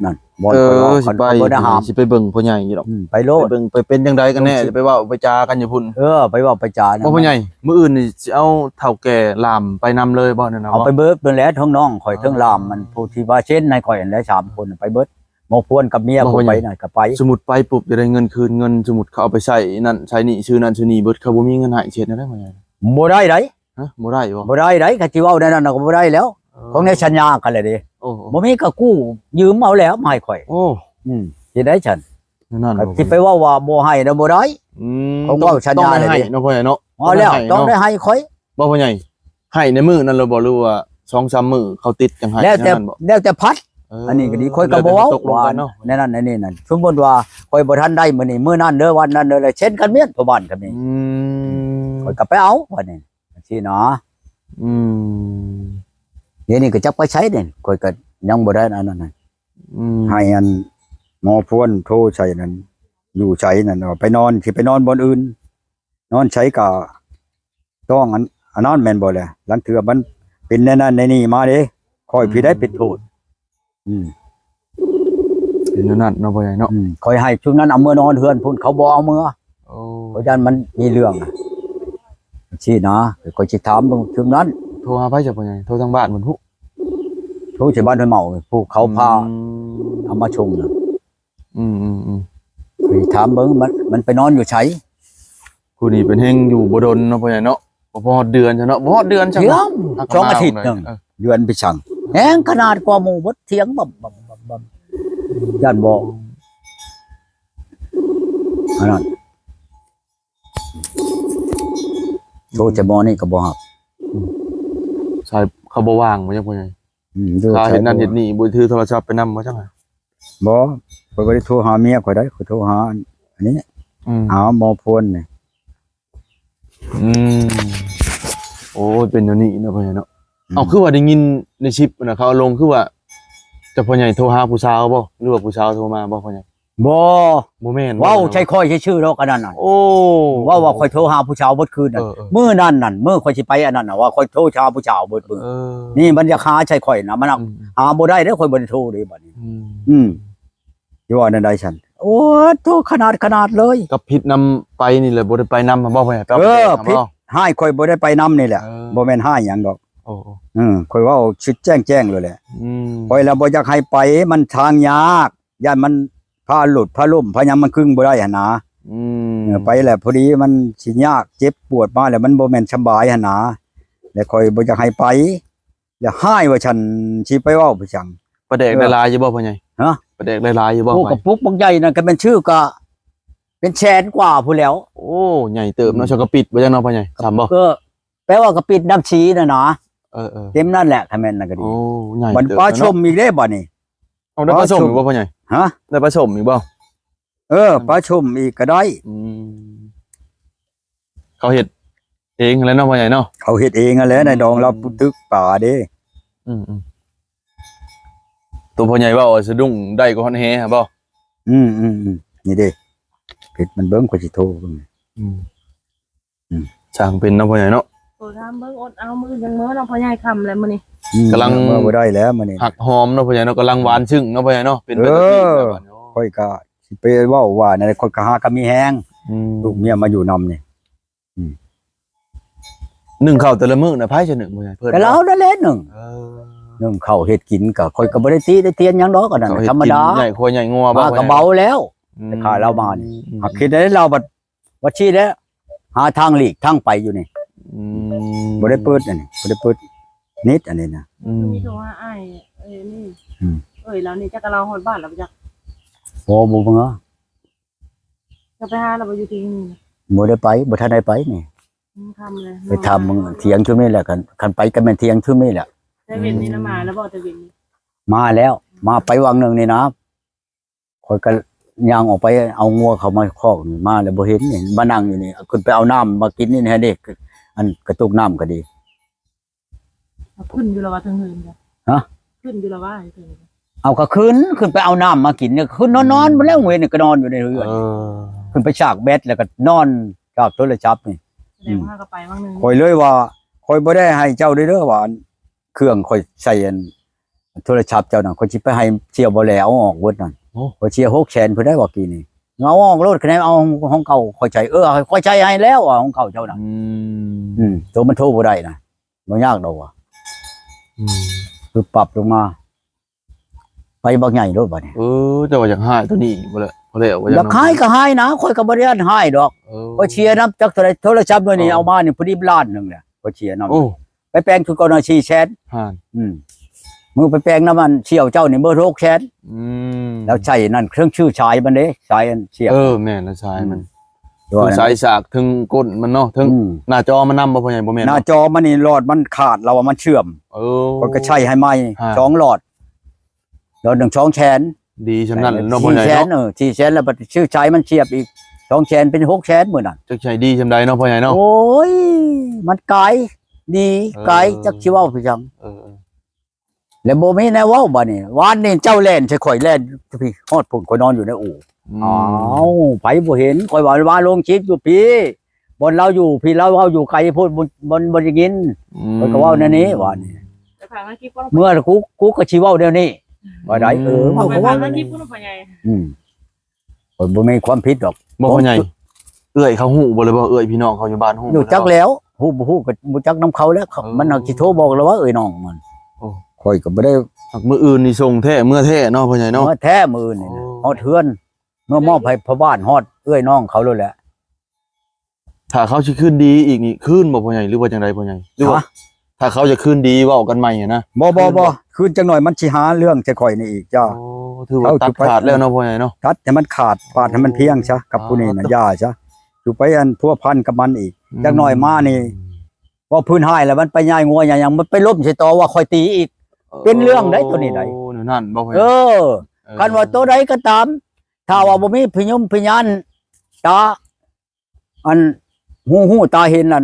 ນັ້ນ ບ່ອນ ເອີ ຂ້ອຍເວົ້າ ຊິໄປ ຄັນບໍ່ໄດ້ຫ້າມ ຊິໄປເບິ່ງພໍ່ໃຫຍ່ຢູ່ດອກ ອືມ ໄປໂລດ ໄປເບິ່ງ ໄປເປັນຈັ່ງໃດກັນແນ່ ຊິໄປເວົ້າໄປຈາກັນຢູ່ພຸ້ນ ເອີ ໄປເວົ້າໄປຈານຳ ພໍ່ໃຫຍ່ ມື້ອື່ນນີ້ຊິເອົາເຖົ້າແກ່ຫຼາມໄປນຳເລີຍບໍ່ນັ້ນນະ? ເອົາໄປເບິດນັ້ນແຫຼະ ທັງນ້ອງຂ້ອຍ ອໍ ທັງຫຼາມ ມັນຜູ້ທີ່ວ່າເຊັນໃຫ້ຂ້ອຍຫັ້ນແຫຼະ ສາມຄົນ ໄປເບິດ ໝໍພວນກັບເມຍ ບໍ່ ຜູ້ໄປນັ້ນກໍໄປ ສົມມຸດໄປປຸບ ຈະໄດ້ເງິນຄືນ ເງິນສົມມຸດເຂົາເອົາໄປໃຊ້ນັ້ນໃຊ້ນີ້ ຊື້ນັ້ນຊື້ນີ້ເບິດ ເຂົາບໍ່ມີເງິນໃຫ້ ຊິເຮັດແນວໃດພໍ່ໃຫຍ່? ບໍ່ໄດ້ໃດ ຮະ ບໍ່ໄດ້ບໍ່? ບໍ່ໄດ້ໃດ ຄັນຊິເວົ້າແນວນັ້ນກໍບໍ່ໄດ້ແລ້ວ ເອີ ຂອງໃນສັນຍາກັນແຫຼະເດ້ ໂອ້ ໂອ້ ບໍ່ມີກໍກູ້ຢືມເອົາແລ້ວມາໃຫ້ຂ້ອຍ ໂອ້ ອືມ ເຮັດໄດ້ຊັ້ນ ແນວນັ້ນ ກໍຊິໄປເວົ້າວ່າບໍ່ໃຫ້ນະບໍ່ໄດ້ ອືມ ຂອງເວົ້າສັນຍາ ຕ້ອງໄດ້ໃຫ້ເນາະພໍ່ໃຫຍ່ເນາະ ເອົາແລ້ວ ຕ້ອງໄດ້ໃຫ້ ຕ້ອງໄດ້ໃຫ້ຂ້ອຍ ບໍ່ພໍ່ໃຫຍ່ ໃຫ້ໃນມື້ນັ້ນເລີຍບໍ່ ຫຼືວ່າສອງສາມມື້ເຂົາຕິດຈັ່ງໃຫ້ ແລ້ວແຕ່ ແນວນັ້ນບໍ່? ແລ້ວແຕ່ພັດ ເອີ ອັນນີ້ກໍດີ ຂ້ອຍກໍບໍ່ເວົ້າ ແລ້ວແຕ່ຕົກລົງກັນເນາະ ວ່າແນວນັ້ນແນວນີ້ນັ້ນ ສົມມຸດວ່າຂ້ອຍບໍ່ທັນໄດ້ມື້ນີ້ ມື້ນັ້ນເດີ ວັນນັ້ນເດີ ແລ້ວເຊັນກັນແມ່ນພໍ່ບ້ານກໍມີ ອືມ ຂ້ອຍກໍໄປເອົາ ບັດນີ້ ຈັ່ງຊີ້ນະ ອືມ ດຽວນີ້ກໍຈັກໄປໃສເດ້ ຂ້ອຍກໍຍັງບໍ່ໄດ້ອັນນັ້ນນະ ອືມ ໃຫ້ອັນໝໍພວນໂທໃສ່ນັ້ນ ຢູ່ໃສນັ້ນ ເອົາໄປນອນ ຊິໄປນອນບ່ອນອື່ນ ນອນໃສກໍຕ້ອງອັນ ອັນນັ້ນແມ່ນບໍ່ແຫຼະ? ລາງເທື່ອມັນເປັນແນວນັ້ນແນວນີ້ມາເດ້ ຂ້ອຍ ອືມ ຜິດໄດ້ເປັນໂທດ ອືມ ເປັນແນວນັ້ນເນາະ ພໍ່ໃຫຍ່ເນາະ ອືມ ຂ້ອຍໃຫ້ຊຸມນັ້ນເອົາເມືອນອນເຮືອນພຸ້ນ ເຂົາບໍ່ເອົາເມືອ ໂອ້ ຂ້ອຍຢ້ານມັນມີເລື່ອງ ຊີ້ນະ ຂ້ອຍຊິຖາມເບິ່ງຊຸມນັ້ນ ໂທຫາໃຜຊະພໍ່ໃຫຍ່? ໂທທາງບ້ານເພິ່ນຮູ້ ໂທໃສ່ບ້ານຫ້ວຍເໝົາ ຜູ້ເຂົາພາ ອືມ ເອົາມາສົ່ງນະ ອືມໆໆ ໄປຖາມເບິ່ງ ມັນ ມັນໄປນອນຢູ່ໃສ? ຜູ້ນີ້ເປັນແຮງຢູ່ບໍ່ດົນເນາະ ພໍ່ໃຫຍ່ເນາະ ບໍ່ຮອດເດືອນຊະເນາະ ບໍ່ຮອດເດືອນຊະ ເດືອນ ສອງອາທິດໜຶ່ງ ເດືອນໄປສັ່ງ ແຮງຂະໜາດກວ່າໝູ່ເບິດ ຖຽງບັບໆໆ ຢ້ານບໍ່ ອັນນັ້ນ ໂທຈະໝໍນີ້ກໍບໍ່ຮັບ ສາຍເຂົາບໍ່ວ່າງບໍ່ຈັກ ພໍ່ໃຫຍ່ ອືມ ຖ້າເຮັດນັ້ນເຮັດນີ້ ບໍ່ຖືໂທລະສັບໄປນຳບໍ່ຈັກ ບໍ່ ຂ້ອຍບໍ່ໄດ້ໂທຫາເມຍຂ້ອຍໃດ ຂ້ອຍໂທຫາອັນນີ້ ອືມ ຫາໝໍພວນນີ້ ອືມ ໂອ້ຍ ເປັນແນວນີ້ເນາະ ພໍ່ໃຫຍ່ເນາະ ອືມ ເອົາ ຄືວ່າໄດ້ຍິນໃນຄລິບນະ ເຂົາເອົາລົງ ຄືວ່າ ເຈົ້າພໍ່ໃຫຍ່ໂທຫາຜູ້ສາວບໍ່ ຫຼືວ່າຜູ້ສາວໂທມາບໍ່ ພໍ່ໃຫຍ່? ບໍ່ ບໍ່ແມ່ນ ເວົ້າໃສ່ຂ້ອຍຊື່ໆດອກອັນນັ້ນນະ ໂອ້ ເວົ້າວ່າຂ້ອຍໂທຫາຜູ້ສາວເບິດຄືນນັ້ນ ເອີໆ ມື້ນັ້ນນັ້ນ ມື້ຂ້ອຍຊິໄປອັນນັ້ນນະ ວ່າຂ້ອຍໂທຫາຜູ້ສາວເບິດມື້ ເອີ ນີ້ມັນຢາກຫາໃສ່ຂ້ອຍນະ ມັນ ອືມ ຫາບໍ່ໄດ້ເດ້ ຂ້ອຍບໍ່ໄດ້ໂທເດ້ບັດນີ້ ອືມ ອືມ ຊິວ່າແນວໃດຊັ້ນ ໂອ້ ໂທຂະໜາດຂະໜາດເລີຍ ກັບຜິດນຳໄປນີ້ແຫຼະ ບໍ່ໄດ້ໄປນຳຫັ້ນບໍ່ ພໍ່ໃຫຍ່ ເອີ ຜິດ ຮ້າຍຂ້ອຍບໍ່ໄດ້ໄປນຳນີ້ແຫຼະ ເອີ ບໍ່ແມ່ນຮ້າຍຫຍັງດອກ ໂອ້ ເອີ ຂ້ອຍເວົ້າຊິແຈ້ງໆໂລດແຫຼະ ອືມ ຂ້ອຍລະບໍ່ຢາກໃຫ້ໄປ ມັນທາງຍາກ ຢ້ານມັນພາຫຼຸດພາລົ້ມພາຫຍັງ ມັນກຶງບໍ່ໄດ້ຫັ້ນນາ ອືມ ເອີ ໄປແລ້ວພໍດີມັນຊິຍາກ ເຈັບປວດມາແລ້ວ ມັນບໍ່ແມ່ນສະບາຍຫັ້ນນາ ແລ້ວຂ້ອຍບໍ່ຢາກໃຫ້ໄປ ແລ້ວຮ້າຍວ່າຊັ້ນ ຊິໄປເວົ້າໄປຫຍັງ ປາແດກໄດ້ຫຼາຍຢູ່ບໍ່ພໍ່ໃຫຍ່? ຮະ ປາແດກໄດ້ຫຼາຍຢູ່ບໍ່? ໂອ້ ກະປຸກບັກໃຫຍ່ນັ້ນ ກະແມ່ນຊື່ກະເປັນແສນກວ່າພຸ້ນແຫຼ້ວ ໂອ້ ໃຫຍ່ເຕີບເນາະ ອືມ ເຂົາກະປິດບໍ່ຈັກເນາະພໍ່ໃຫຍ່ ສ່ຳບໍ່? ເອີ ແປວ່າກະປິດນ້ຳສີນັ້ນນະ ເອີໆ ເຕັມນັ້ນແຫຼະ ຄັນແມ່ນນັ້ນກະດີ ໂອ້ ໃຫຍ່ເຕີບ ບັດປາຊົມອີກເດ້ບັດນີ້ ເອົາ ໄດ້ປາຊົມອີກບໍ່ພໍ່ໃຫຍ່? ຮະ ໄດ້ປາຊົມອີກບໍ່? ເອີ ປາຊົມອີກກະໄດ້ ອືມ ເຂົາເຮັດເອງຫັ້ນແຫຼະເນາະພໍ່ໃຫຍ່ເນາະ ເຂົາເຮັດເອງຫັ້ນແຫຼະ ອືມ ໃນດອງລາວຕຶກປາເດ້ ອືມໆ ໂຕພໍ່ໃຫຍ່ເວົ້າສະດຸ້ງໄດ້ກວ່າຮອດແຮຫັ້ນບໍ່? ອືມໆໆ ນີ້ເດ້ ເຮັດມັນເບິ່ງ ຂ້ອຍຊິໂທເບິ່ງ ອືມ ອືມ ຊ່າງເປັນເນາະພໍ່ໃຫຍ່ເນາະ ໂທຖາມເບິ່ງ ອົດເອົາ ມື້ອື່ນຍັງເມືອເນາະພໍ່ໃຫຍ່ ຄ່ຳແລ້ວມື້ນີ້ ອືມ ກຳລັງ ເມືອບໍ່ໄດ້ແລ້ວມື້ນີ້ ຮັກຫອມເນາະພໍ່ໃຫຍ່ເນາະ ກຳລັງຫວານຊຶ້ງເນາະພໍ່ໃຫຍ່ເນາະ ເອີ ເປັນໄປທຸກທີ່ແລ້ວບັດນີ້ ຂ້ອຍກະ ຊິໄປເວົ້າວ່າແນວໃດ ຂ້ອຍກໍຫາກໍມີແຮງ ອືມ ລູກເມຍມາຢູ່ນຳນີ້ ອືມ ໜຶ້ງເຂົ້າແຕ່ລະມື້ນະ ໃຜຊິໜຶ້ງ ພໍ່ໃຫຍ່? ເພິ່ນ ກໍລາວນັ້ນແຫຼະໜຶ້ງ ເອີ ໜຶ້ງເຂົ້າເຮັດກິນ ກໍຂ້ອຍກໍບໍ່ໄດ້ຕິໄດ້ຕຽນຫຍັງດອກ ອັນນັ້ນທຳມະດາ ໃຫຍ່ຄວາຍໃຫຍ່ງົວ ມາກໍເບົາແລ້ວ ອືມ ແຕ່ຂ້າລາວມານີ້ ອືມ ຫາກຄິດໄດ້ລາວບັດ ວ່າຊີ້ແຫຼະ ຫາທາງຫຼີກທາງໄປຢູ່ນີ້ ອືມ ບໍ່ໄດ້ເປີດອັນນີ້ ບໍ່ໄດ້ເປີດເນັດອັນນີ້ນະ ອືມ ມີໂທຫາອ້າຍ ເອີຍ ນີ້ ອືມ ເອີຍ ລາວນີ້ ຈັກລາວຮອດບ້ານແລ້ວບໍ່ຈັກ ບໍ່ ບໍ່ເມືອ ຈະໄປຫາລາວບໍ່ ຢູ່ທີ່ນີ້? ບໍ່ໄດ້ໄປ ບໍ່ທັນໄດ້ໄປນີ້ ອືມ ຄ່ຳແລ້ວ ໄປຖາມເບິ່ງຖຽງຊຸມນີ້ແຫຼະ ຄັນ ຄັນໄປກໍແມ່ນຖຽງຊຸມນີ້ແຫຼະ ແຕ່ເວັນນີ້ລະມາແລ້ວບໍ່? ແຕ່ເວັນນີ້ ມາແລ້ວ ມາໄປຫວ່າງໜຶ່ງນີ້ນະ ຂ້ອຍກໍຍ່າງອອກໄປເອົາງົວເຂົ້າມາຄອກນີ້ ມາແລ້ວບໍ່ເຫັນນີ້ ມານັ່ງຢູ່ນີ້ ຂຶ້ນໄປເອົານ້ຳມາກິນນີ້ແທ້ເດ້ ອັນກະຕຸກນ້ຳກໍດີ ຂຶ້ນຢູ່ລະວ່າເທິງເຮືອນ ຮະ? ຂຶ້ນຢູ່ລະວ່າເທິງ ເອົາກໍຂຶ້ນ ຂຶ້ນໄປເອົານ້ຳມາກິນນີ້ ຂຶ້ນນອນໆ ອືມ ໝົດແລ້ວ ເວັນນີ້ກໍນອນຢູ່ໃນເຮືອນ ເອີ ຂຶ້ນໄປຊາກແບັດ ແລ້ວກໍນອນຊາກໂທລະສັບນີ້ ແສດງວ່າເຮົາກໍໄປຫວ່າງໜຶ່ງ ຂ້ອຍເລີຍວ່າ ຂ້ອຍບໍ່ໄດ້ໃຫ້ເຈົ້າເດີ ເດີວ່າ ເຄື່ອງຂ້ອຍໃສ່ອັນ ໂທລະສັບເຈົ້ານັ້ນ ຂ້ອຍຊິໄປໃຫ້ສ່ຽວບໍ່ແລເອົາອອກເບິດນັ້ນ. ໂອ້ ຂ້ອຍເສຍຫົກແສນພຸ້ນໄດ໋ວ່າກີ້ນີ້. ເອົາອອກໂລດ ຄະແນນເອົາຂອງເກົ່າຂ້ອຍໃຊ້. ເອີ ຂ້ອຍໃຊ້ໃຫ້ແລ້ວ ເອົາຂອງເກົ່າເຈົ້ານັ້ນ. ອືມ ອືມ ໂຕມັນໂທບໍ່ໄດ້ນະ ບໍ່ຍາກດອກວ່າ. ອືມ ປຶບປັບລົງມາ ໄປບັກໃຫຍ່ໂລດບັດນີ້. ເອີ ແຕ່ວ່າຢາກຫາຍໂຕນີ້ບໍ່ແຫຼະ ພໍແລ້ວວ່າ ຢາກຫາຍກໍຫາຍນະ ຂ້ອຍກໍບໍ່ໄດ້ຫາຍດອກ. ເອີ ຂ້ອຍເສຍນຳຈັກເທົ່າໃດ ໂທລະສັບໜ່ວຍນີ້ ເອີ ເອົາມານີ້ພໍດີລ້ານໜຶ່ງແຫຼະ ຂ້ອຍເສຍນຳ. ໂອ້ ໄປແປງຄືເກົ່ານະ ສີ່ແສນ. ຫັ້ນ ອືມ ມື້ໄປແປງນຳອັນສ່ຽວເຈົ້ານີ້ເບິດຫົກແສນ. ອືມ ແລ້ວໃຊ້ນັ້ນ ເຄື່ອງຊື່ສາຍມັນເດ້ ສາຍອັນສຽບ. ເອີ ແມ່ນ ແລ້ວສາຍມັນ ອືມ ເຖິງສາຍສາກ ເຖິງກົ້ນມັນເນາະ ເຖິງ ອືມ ໜ້າຈໍມັນນຳບໍ່ພໍ່ໃຫຍ່? ບໍ່ແມ່ນ ໜ້າຈໍມັນນີ້ຫຼອດມັນຂາດ ລາວວ່າມັນເຊື່ອມ. ເອີ ຂ້ອຍກໍໃຊ້ໃຫ້ໃໝ່ ຮະ ສອງຫຼອດ ຫຼອດໜຶ່ງສອງແສນ. ດີສ່ຳນັ້ນເນາະພໍ່ໃຫຍ່ເນາະ. ເອີ ສີ່ແສນ ແລ້ວບັດຊື້ສາຍມັນສຽບອີກສອງແສນ ເປັນຫົກແສນມື້ນັ້ນ. ຈັກໃຊ້ດີສ່ຳໃດເນາະພໍ່ໃຫຍ່ເນາະ. ໂອ້ຍ ມັນກາຍດີ ເອີ ກາຍ ຈັກຊິເວົ້າຄືຫຍັງ. ເອີ ແລ້ວບໍ່ມີແນວເວົ້າບັດນີ້. ວານນີ້ເຈົ້າແລ່ນໃສ່ຂ້ອຍ ແລ່ນພີ່ ຮອດພຸ້ນ ຂ້ອຍນອນຢູ່ໃນອູ່. ອືມ ອ້າວ ໃຜບໍ່ເຫັນ ຂ້ອຍວ່າ ວ່າລົງຄລິບຢູ່ພີ້ ບ່ອນລາວຢູ່ພີ້ ລາວເວົ້າຢູ່ໄກໂພດ ບໍ່ ບໍ່ ບໍ່ໄດ້ຍິນ. ອືມ ຂ້ອຍກໍເວົ້າແນວນີ້ວານນີ້. ເມື່ອກູ ກູກໍຊິເວົ້າແນວນີ້ວ່າໃດ. ເອີ ເວົ້າກໍເວົ້າ. ອືມ ຂ້ອຍບໍ່ມີຄວາມຜິດດອກ. ບໍ່ ພໍ່ໃຫຍ່ ເອື້ອຍເຂົາຮູ້ບໍ່ ຫຼືວ່າເອື້ອຍພີ່ນ້ອງເຂົາຢູ່ບ້ານຮູ້? ຮູ້ຈັກແລ້ວ ຮູ້ບໍ່ຮູ້ກໍບໍ່ຈັກນຳເຂົາແລ້ວ. ເອີ ມັນຫາກຊິໂທບອກແລ້ວວ່າເອື້ອຍນ້ອງມັນ. ໂອ້ ຂ້ອຍກໍບໍ່ໄດ້. ຫາກມື້ອື່ນນີ້ສົ່ງແທ້ ເມືອແທ້ເນາະພໍ່ໃຫຍ່ເນາະ. ເມືອແທ້ ມື້ອື່ນນີ້ນະ ໂອ້ ຮອດເຮືອນ ເມືອມອບໃຫ້ພໍ່ບ້ານ ຮອດເອື້ອຍນ້ອງເຂົາໂລດແຫຼະ. ຖ້າເຂົາຊິຄືນດີອີກນີ້ ຄືນບໍ່ພໍ່ໃຫຍ່ ຫຼືວ່າຈັ່ງໃດພໍ່ໃຫຍ່? ຫຼືວ່າ ຮະ? ຖ້າເຂົາຈະຄືນດີເວົ້າກັນໃໝ່ຫັ້ນນະ. ບໍ່ ບໍ່ ຄືນບໍ່? ບໍ່ ຄືນຈັກໜ້ອຍມັນຊິຫາເລື່ອງໃສ່ຂ້ອຍນີ້ອີກຈ້າ. ໂອ້ ຖືວ່າຕັດຂາດແລ້ວເນາະພໍ່ໃຫຍ່ເນາະ. ຕັດໃຫ້ມັນຂາດ ປາດໃຫ້ມັນພຽງຊະ ກັບຜູ້ນີ້ນະ ຢ່າຊະ. ຢູ່ໄປອັນພົວພັນກັບມັນອີກ ອືມ ຈັກໜ້ອຍມານີ້ ເວົ້າພື້ນຮ້າຍແລ້ວ ມັນໄປຍ່າຍງົວຍ່າຍຫຍັງ ມັນໄປລົ້ມໃສ່ຕໍວ່າຂ້ອຍຕີອີກ. ເອີ ເປັນເລື່ອງໃດໂຕນີ້ໃດ. ໂອ້ ແນວນັ້ນບໍ່? ເອີ ເອີ ຄັນວ່າໂຕໃດກໍຕາມ ຖ້າວ່າບໍ່ມີພະຍົມພະຍານຕາ ອັນຮູ້ ຮູ້ຕາເຫັນນັ້ນ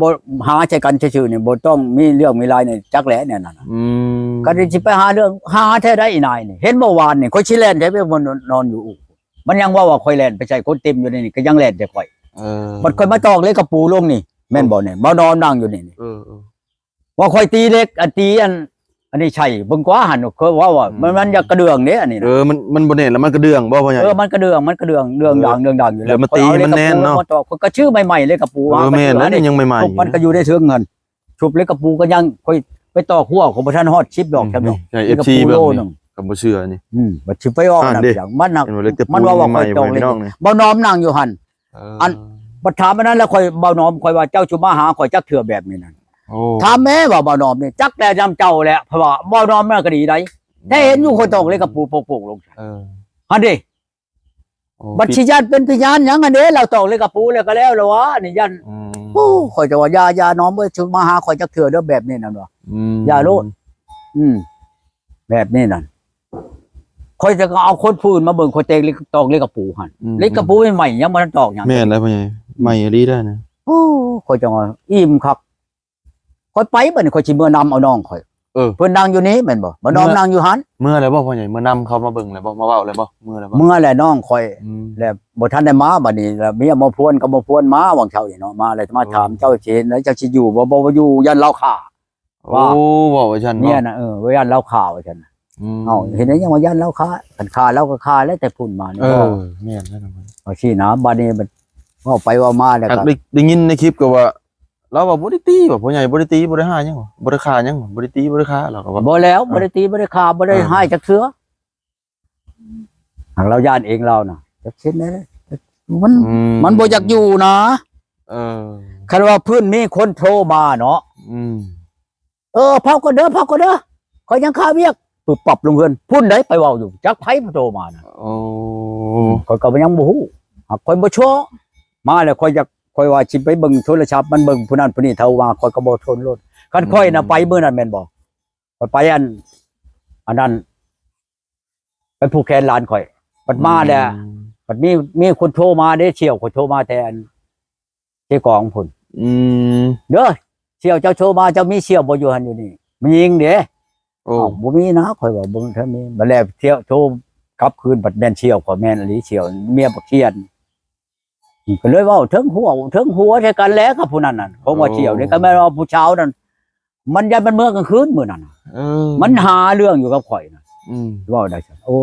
ບໍ່ ຫາໃສ່ກັນຊື່ໆນີ້ ບໍ່ຕ້ອງມີເລື່ອງມີລາວນີ້ ຈັກແຫຼະແນວນັ້ນນະ. ອືມ ຄັນຊິໄປຫາເລື່ອງ ຫາແທ້ໃດອີນາຍນີ້. ເຫັນບໍ່ວານນີ້ ຂ້ອຍຊິແລ່ນໃສ່ໄປ ມັນນອນຢູ່ອູ່ ມັນຍັງເວົ້າວ່າຂ້ອຍແລ່ນໄປໃສ່ ຄົນເຕັມຢູ່ໃນນີ້ ກໍຍັງແລ່ນໃສ່ຂ້ອຍ. ເອີ ບັດຂ້ອຍມາຕອກເຫຼັກກະປູລົງນີ້ ແມ່ນບໍ່ນີ້? ເອີ ບໍ່ນອນນັ່ງຢູ່ນີ້ ເອີ ເອີ ວ່າຂ້ອຍຕີເຫຼັກ ອັນ ຕີອັນ ອັນນີ້ໃສ່ເບິ່ງກວ່າຫັ້ນ ຂ້ອຍເວົ້າວ່າ ອືມ ມັນ ມັນຢາກກະເດື່ອງເດ້ ອັນນີ້ນະ. ເອີ ມັນ ມັນບໍ່ແນ່ນ ແລ້ວມັນກະເດື່ອງບໍ່ພໍ່ໃຫຍ່? ເອີ ມັນກະເດື່ອງ ມັນກະເດື່ອງ ເດືອງ ເອີ ດາງ ເດືອງ ດາງຢູ່ແລ້ວ. ແລ້ວມາຕີໃຫ້ມັນແໜ້ນເນາະ. ຂ້ອຍເອົາເຫຼັກກະປູມາຕອກ ຂ້ອຍກໍຊື້ໃໝ່ໆ ເຫຼັກກະປູ. ເອີ ແມ່ນແລ້ວ ຍັງໃໝ່ໆ ມັນກໍຢູ່ໃນເທິງຫັ້ນ. ຊຸບເຫຼັກກະປູກໍຍັງ ຂ້ອຍໄປຕອກຫົວ ຂ້ອຍບໍ່ທັນຮອດສິບດອກ. ອືມ ຈຳດອກ ໃຫ້ເອັຟຊີເບິ່ງນີ້ ກໍບໍ່ເຊື່ອນີ້. ອືມ ບັດຊິໄປອອກນັ້ນ ມັນ ເຫັນບໍ່ ເຫຼັກກະປູ ມັນວ່າ ວ່າຂ້ອຍຕອກເຫຼັກ. ບ່າວນອມນັ່ງຢູ່ຫັ້ນ. ເອີ ອັນ ບັດຖາມອັນນັ້ນແລ້ວ ຂ້ອຍ ບ່າວນອມ ຂ້ອຍວ່າ ເຈົ້າຊິມາຫາຂ້ອຍຈັກເທື່ອແບບນີ້ນັ້ນ. ໂອ້ ຖາມແມ່ວ່າບ່າວນອມນີ້ ຈັກແລ້ວນຳເຈົ້າແຫຼະ ເພາະວ່າບ່າວນອມມັນກໍດີໃດ. ອືມ ແຕ່ເຫັນຢູ່ຂ້ອຍຕອກເຫຼັກກະປູໂປກໆລົງ. ເອີ ຫັ້ນເດ້. ໂອ້ ບັດຊິຢ້ານເປັນພະຍານຫຍັງຫັ້ນເດ້ ລາວຕອກເຫຼັກກະປູແລ້ວກໍແລ້ວລະວະ ນີ້ຢ້ານ. ອືມ ໂອ້ ຂ້ອຍຈະວ່າ ຢ່າ ຢ່ານອມເອີຍ ຊິມາຫາຂ້ອຍຈັກເທື່ອເດີ ແບບນີ້ນັ້ນວ່າ. ອືມ ຢ່າໂລດ. ອືມ ແບບນີ້ນັ້ນ ຂ້ອຍຈະເອົາຄົນຜູ້ອື່ນມາເບິ່ງ ຂ້ອຍແຕກເຫຼັກ ຕອກເຫຼັກກະປູຫັ້ນ. ອືມ ເຫຼັກກະປູໃໝ່ໆ ຍັງບໍ່ທັນຕອກຫຍັງ. ແມ່ນແລ້ວພໍ່ໃຫຍ່ ໃໝ່ອີ່ຫຼີໄດ໋ນະ. ໂອ້ ຂ້ອຍຈັ່ງວ່າອີ່ມຄັກ. ຂ້ອຍໄປບັດນີ້ ຂ້ອຍຊິເມືອນຳເອົານ້ອງຂ້ອຍ. ເອີ ເພິ່ນນັ່ງຢູ່ນີ້ແມ່ນບໍ່? ບ່າວນອມນັ່ງຢູ່ຫັ້ນ. ເມືອແລ້ວບໍ່ພໍ່ໃຫຍ່? ເມືອນຳເຂົາມາເບິ່ງແລ້ວບໍ່? ມາເວົ້າແລ້ວບໍ່? ເມືອແລ້ວບໍ່? ເມືອແລ້ວນ້ອງຂ້ອຍ. ອືມ ແລ້ວບໍ່ທັນໄດ້ມາ ບັດນີ້ແລ້ວເມຍໝໍພວນກັບໝໍພວນມາຫວ່າງເຊົ້ານີ້ເນາະ ມາແລ້ວຈະມາຖາມ. ເອີ ເຈົ້າຊິເຮັດໃດ ເຈົ້າຊິຢູ່ບໍ່? ບໍ່ ບໍ່ຢູ່ ຢ້ານລາວຂ້າ. ໂອ້ ວ່າ ເວົ້າວ່າຊັ້ນເນາະ ເມຍນະ. ເອີ ຢ້ານລາວຂ້າວ່າຊັ້ນ. ອືມ ເອົ້າ ເຮັດຫຍັງວ່າຢ້ານລາວຂ້າ ຄັນຂ້າລາວກໍຂ້າແລ້ວແຕ່ພຸ້ນມານີ້. ເອີ ແມ່ນແລ້ວ ວ່າຊີ້ນະ. ບັດນີ້ບັດເວົ້າໄປເວົ້າມາແລ້ວກໍ ໄດ້ ໄດ້ຍິນໃນຄລິບກໍວ່າ ລາວວ່າບໍ່ໄດ້ຕີ ວ່າພໍ່ໃຫຍ່ບໍ່ໄດ້ຕີ ບໍ່ໄດ້ຫາຫຍັງ ບໍ່ໄດ້ຂ້າຫຍັງ ບໍ່ໄດ້ຕີ ບໍ່ໄດ້ຂ້າ ລາວກໍວ່າ. ບໍ່ແລ້ວ ບໍ່ໄດ້ຕີ ບໍ່ໄດ້ຂ້າ ບໍ່ໄດ້ ເອີ ຮ້າຍຈັກເທື່ອ. ຫາກລາວຢ້ານເອງລາວນະ ຈັກເຮັດແນວໃດ ມັນ ອືມ ມັນບໍ່ຢາກຢູ່ນະ. ເອີ ຄັນວ່າພື້ນມີຄົນໂທມາເນາະ. ອືມ ເອີ ເຝົ້າກ່ອນເດີ ເຝົ້າກ່ອນເດີ ຂ້ອຍຍັງຄາວຽກ. ປຶບປັບລົງເຮືອນ ພຸ້ນໃດໄປເວົ້າຢູ່ ຈັກໃຜໂທມານະ. ໂອ້ ຂ້ອຍກໍຍັງບໍ່ຮູ້ ຫາກຂ້ອຍບໍ່ຊົ່ວ. ມາແລ້ວຂ້ອຍຢາກ ຂ້ອຍວ່າຊິໄປເບິ່ງໂທລະສັບ ມັນເບິ່ງຜູ້ນັ້ນຜູ້ນີ້ເທົ່າວ່າ ຂ້ອຍກໍບໍ່ທົນໂລດ. ຄັນຂ້ອຍນະ ອືມ ໄປມື້ນັ້ນແມ່ນບໍ່? ຂ້ອຍໄປອັນ ອັນນັ້ນ ໄປຜູກແຂນຫຼານຂ້ອຍ ບັດມາແລ້ວ ອືມ ບັດມີ ມີຄົນໂທມາເດ້ ສ່ຽວຂ້ອຍໂທມາແຕ່ອັນ ເຊກອງພຸ້ນ. ອືມ ເດີ ສ່ຽວເຈົ້າໂທມາ ເຈົ້າມີສ່ຽວບໍ່ຢູ່ຫັ້ນຢູ່ນີ້? ແມ່ຍິງເດ້. ໂອ້ ເອົ້າ ບໍ່ມີນະ ຂ້ອຍວ່າ ບໍ່ທັນມີ. ບັດແລ້ວສ່ຽວໂທກັບຄືນ ບັດແມ່ນສ່ຽວຂ້ອຍ ແມ່ນອີ່ຫຼີ ສ່ຽວເມຍບັກຂຽນ. ກໍເລີຍເວົ້າເທິງຫົວ ເທິງຫົວໃສ່ກັນແຫຼະກັບຜູ້ນັ້ນນະ ຂອງວ່າ ໂອ້ ສ່ຽວນີ້ ກໍແມ່ນວ່າຜູ້ສາວນັ້ນ ມັນຢ້ານມັນເມືອກາງຄືນມື້ນັ້ນນະ ເອີ ມັນຫາເລື່ອງຢູ່ກັບຂ້ອຍນະ ອືມ ເວົ້າໄດ້ຊັ້ນ ໂອ້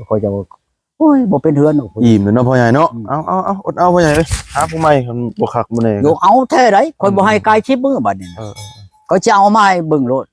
ຂ້ອຍຈະ ໂອ້ຍ ບໍ່ເປັນເຮືອນດອກ ອີ່ມແລ້ວເນາະພໍ່ໃຫຍ່ເນາະ ອືມ ເອົາໆໆ ອົດເອົາພໍ່ໃຫຍ່ເອີຍ ຫາຜູ້ໃໝ່ ຄັນບໍ່ຄັກບໍ່ແນ່ ໂຍ ເອົາແທ້ໃດ ຂ້ອຍບໍ່ໃຫ້ກາຍສິບມື້ບັດນີ້ ເອີໆໆ ຂ້ອຍຈະເອົາມາໃຫ້ເບິ່ງໂລດ